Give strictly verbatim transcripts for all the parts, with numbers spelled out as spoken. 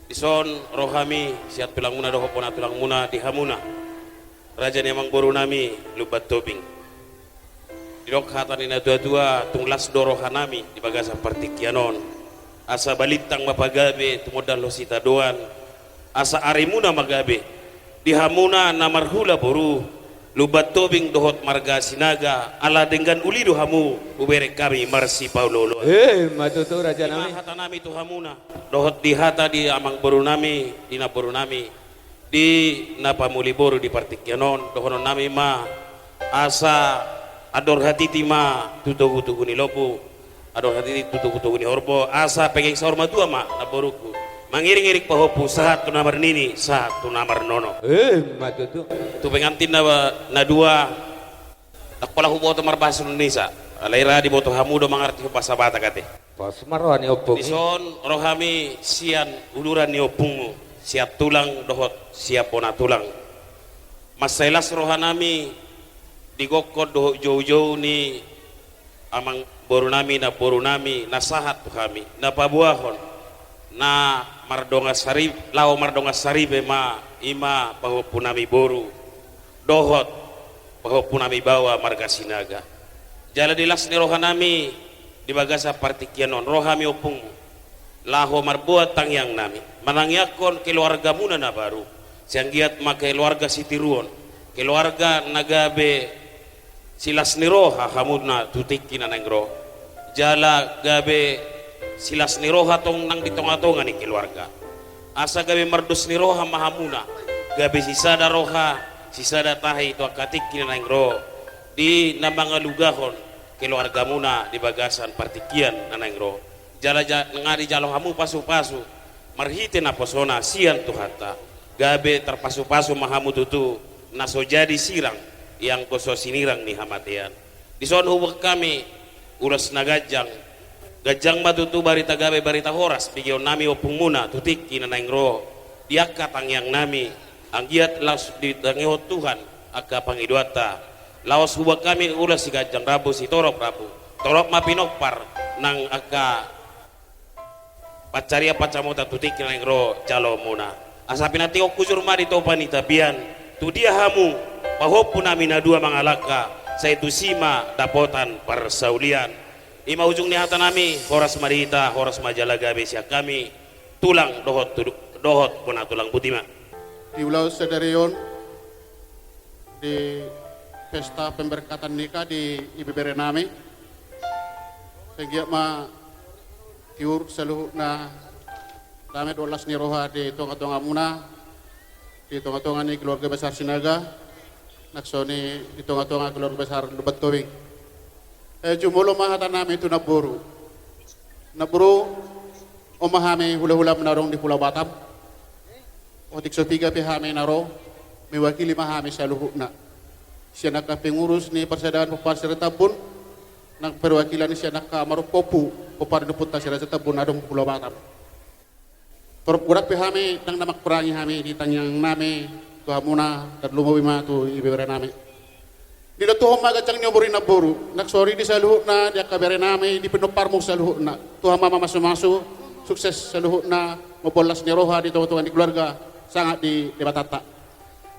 Dison ro hami sian tulangmuna dohot bona tulangmuna di hamuna, raja ni amangborunami Lumban Tobing. Didok hata ni na tuatua, tung las do rohanami di bagasan partingkian on. Asa balintang ma pagabe tumundalhon sitadoan, asa arimuna ma gabe di hamuna na marhula boru, Lumban Tobing dohot marga Sinaga, ala denggan uli do hamu hubereng hami marsipaolooloan. Emma tutu, rajanami. Ima hatanami tu hamuna dohot di hata di amangborunami, di namborunami, di na pamuli boru di partingkian on, dohononnami ma asa andor hatiti ma tu togutogu ni lombu, andor hatiti tu togutogu ni horbo, asa pegeng saur matua ma namborungku, mangiringiring pahompu sahat tu na marnini sahat tu na marnono. Emma tutu. Tu pengantin na, na dua, ndang pola huboto marbahasa Indonesia, alai ra diboto hamu do mangarti bahasa Batak ate. Pos ma roha ni ompung i. Dison ro hami sian uluran ni ompungmu, sian tulang dohot sian bona tulang. Mansai las rohanami di gokhon dohot joujou ni amangborunami, namborunami na sahat tu hami, na paboahon na mardongan sari-, laho mardongan saripe ma, ima pahompunami boru dohot pahompunami baoa marga Sinaga. Jala di las ni rohanami di bagasan partingkian on, ro hami ompungmu laho marboan tangiangnami, manangiangkon keluargamuna na baru. Sai anggiat ma keluarga sitiruon, keluarga na gabe silas ni roha hamuna tu tingki na naeng ro, jala gabe silas ni roha tong nang di tongatonga ni keluarga. Asa gabe mardos ni roha ma hamuna, gabe sisada roha, sisada tahi tu angka tingki na naeng ro, di na mangalugahon keluargamuna di bagasan partingkian na naeng ro. Jala ja-, nga dijalo hamu pasupasu marhite naposona sian Tuhanta, gabe tarpasupasu ma hamu tutu, na so jadi sirang i anggo so sinirang ni hamatean. Dison huboan hami ulos na ganjang. Ganjang ma tutu barita gabe, barita horas begeonnami ompungmuna tu tingki na naeng ro, di angka tangiangnami, anggiat laos ditangihon Tuhan angka pangidoanta. Laos huboan hami ulos siganjang rambu sitorop rambu, torop ma pinompar nang angka pansarian pansamotan tu tingki na naeng ro jaloonmuna. Asa pinantikhon hujur ma di topa ni tapian, tu dia hamu pahompunami na dua mangalangka, sai tusi ma dapotan parsaulian. Ima ujung ni hatanami, horas ma di hita, horas ma jala gabe sian hami, tulang dohot tudu-, dohot bona tulang, boti ma. Di ulaon sadari on, di pesta pemberkatan nikah di ibeberenami, sai anggiat ma tiur saluhutna dame dohot las ni roha di tongatongamuna, di tongatonga ni keluarga besar Sinaga, nang songon i di tongatonga keluarga besar Lumban Tobing. Eh, jumolo ma hatanami tu namboru. Namboru, on ma hami hulahulam na adong di Pulau Batam. Otik so piga pe hami na ro, mewakili ma hami saluhutna. Sian angka pengurus ni Parsadaan Pompar Siratambun, nang perwakilan sian angka marumpompar ni ompunta Siratambun na adong Pulau Batam. Torop godang pe hami, ndang na mangkurangi hami di tangiangnami tu hamuna, tarlumobi ma tu ibeberenami. Dilehon Tuhan ma ganjang ni umur ni namboru, nang songon i di saluhutna di angka berenami, di pinomparmu saluhutna. Tuhan ma mamasumasu, sukses saluhutna, mamboan las ni roha di tongatonga ni keluarga, sangap di Debatanta.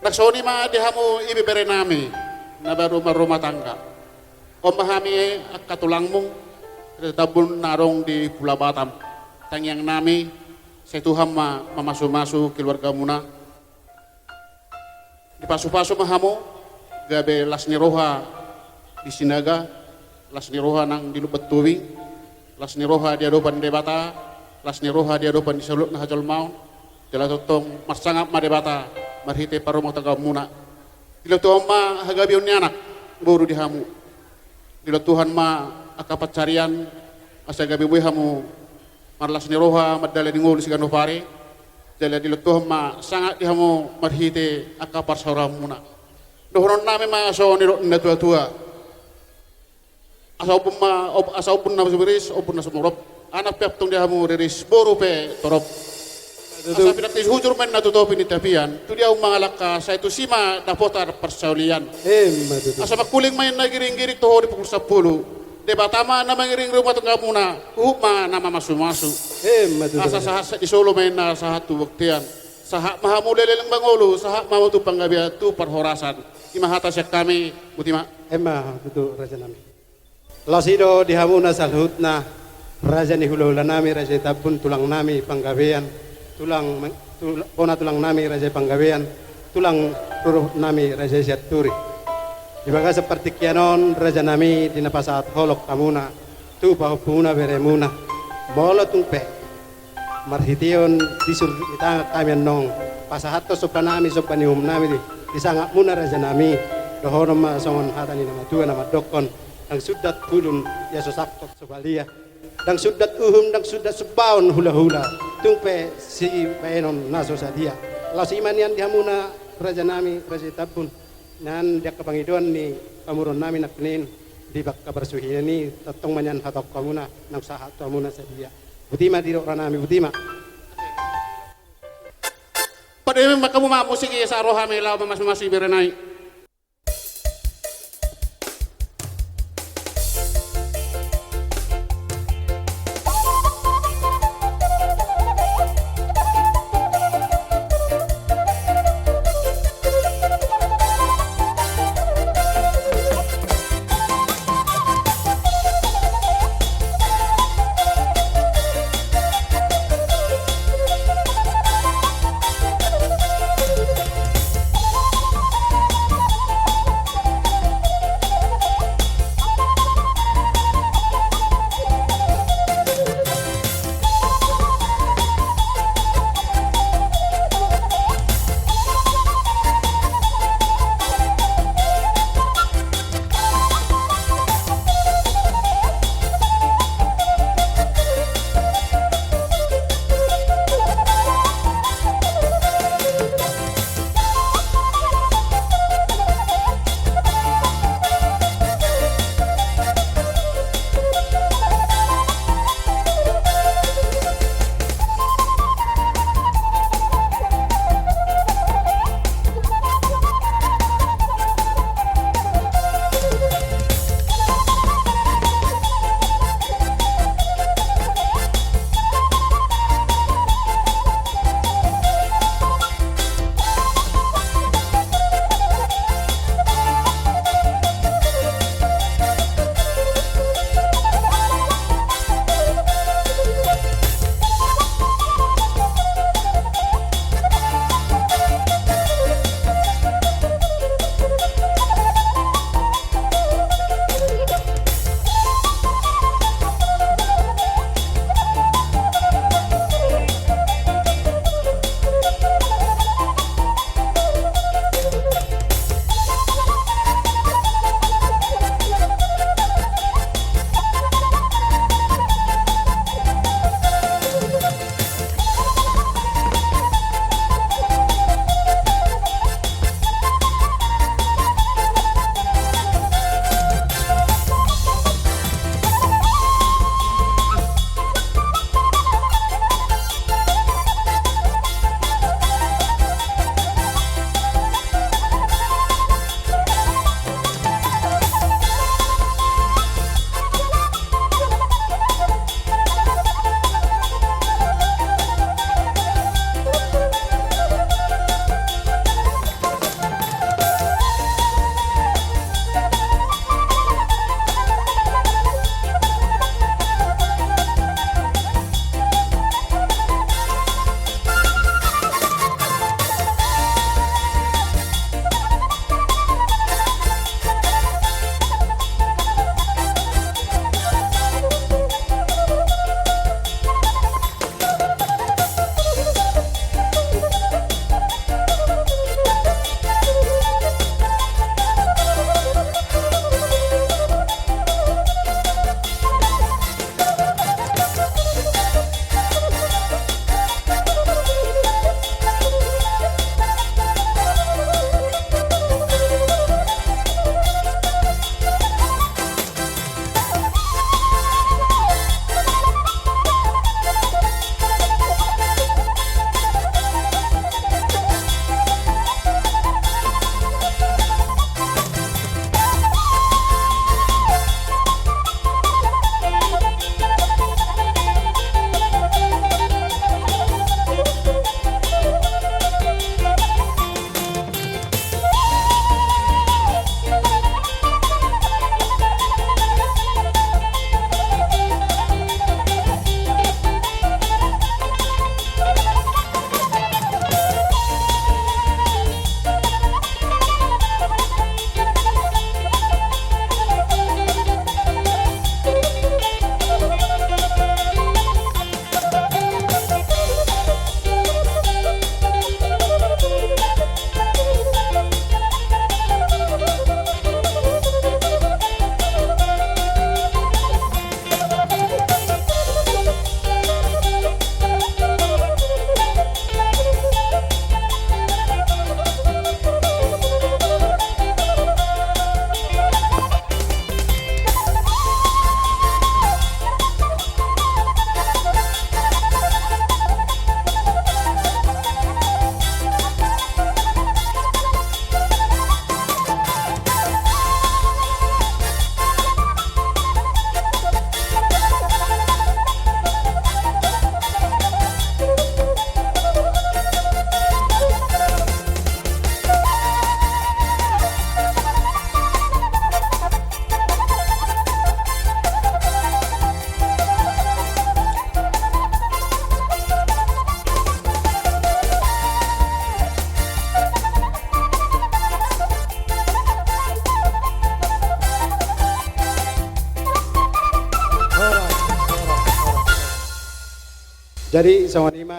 Nang songon i ma di hamu ibeberenami na baru marrumah tangga. On ma hami angka tulangmu, Siratambun na adong di Pulau Batam. Tangiangnami, sai Tuhan ma mamasumasu keluargamuna. Dipasupasu ma hamu, gabe las ni roha di Sinaga, las ni roha nang di Lumban Tobing, las ni roha di adopan Debata, las ni roha di adopan ni saluhut na hajolmaon, jala tongtong marsangap ma Debata marhite parrumatanggaonmuna. Dilehon Tuhan ma hagabeon ni anak, boru di hamu. Dilehon Tuhan ma angka pansarian, asa gabe boi hamu marlas ni roha, mandalani ngolu siganup ari, jala dilehon Tuhan ma sangap di hamu marhite angka parsaoranmuna. Dohononnami ma songon nidok ni natuatua. Asa ombun ma, ob-, asa ombun na so riris, ombun na so torop. Anak pe antong di hamu riris, boru pe torop. Tutu. Asa pinantikhon hujur ma inna tu topi ni tapian, tu dia hamu mangalangka, sai tusi ma dapotan parsaulian. Emma tutu. Asa mangkuling ma inna giringgiring toho di pukul sampulu. Debata ma na mangiring ruma tu hamuna, uhum ma na mamasumasu. Emma tutu. Asa sahat-sahat ni solu ma inna sahat tu bontean. Sahat ma hamu leleng mangolu, sahat ma hamu tu panggabean tu parhorasan. I ma hata sian hami, botima. Emma tutu, raja nami. Laos i do di hamuna saluhutna, raja ni hulahulanami, raja i Tambun, tulangnami Panggabean, tulang, tul-, bona tulangnami, raja i Panggabean, tulang ruhutnami, raja i Sianturi. Di bagasan partingkian on, raja nami, di na pasahat holong hamuna tu pahompumuna, beremuna, molo tung pe marhitehon bisur ni tangan hami annon, pasahathon somba nami, somba ni uhum nami di, di sangapmuna, raja nami. Dohonon ma songon hata ni na matua na mandokkon: Ndang sundat bulung ia so sangkot so balia. Ndang sundat uhum, ndang sundat sombaon hulahula, tung pe sibahenon na so sadia. Laos i ma nian di hamuna, raja nami, raja i Tambun, nian di angka pangidoan ni pamoruon nami nangkin, di angka parsuhian i, tongtong ma nian hatahon hamuna, nunga sahat tu hamuna sadia. Botima, didok raja nami, botima. Padomu ma hamu ma musik i, asa ro hami laho mamasumasu bere nai. Jadi songon i ma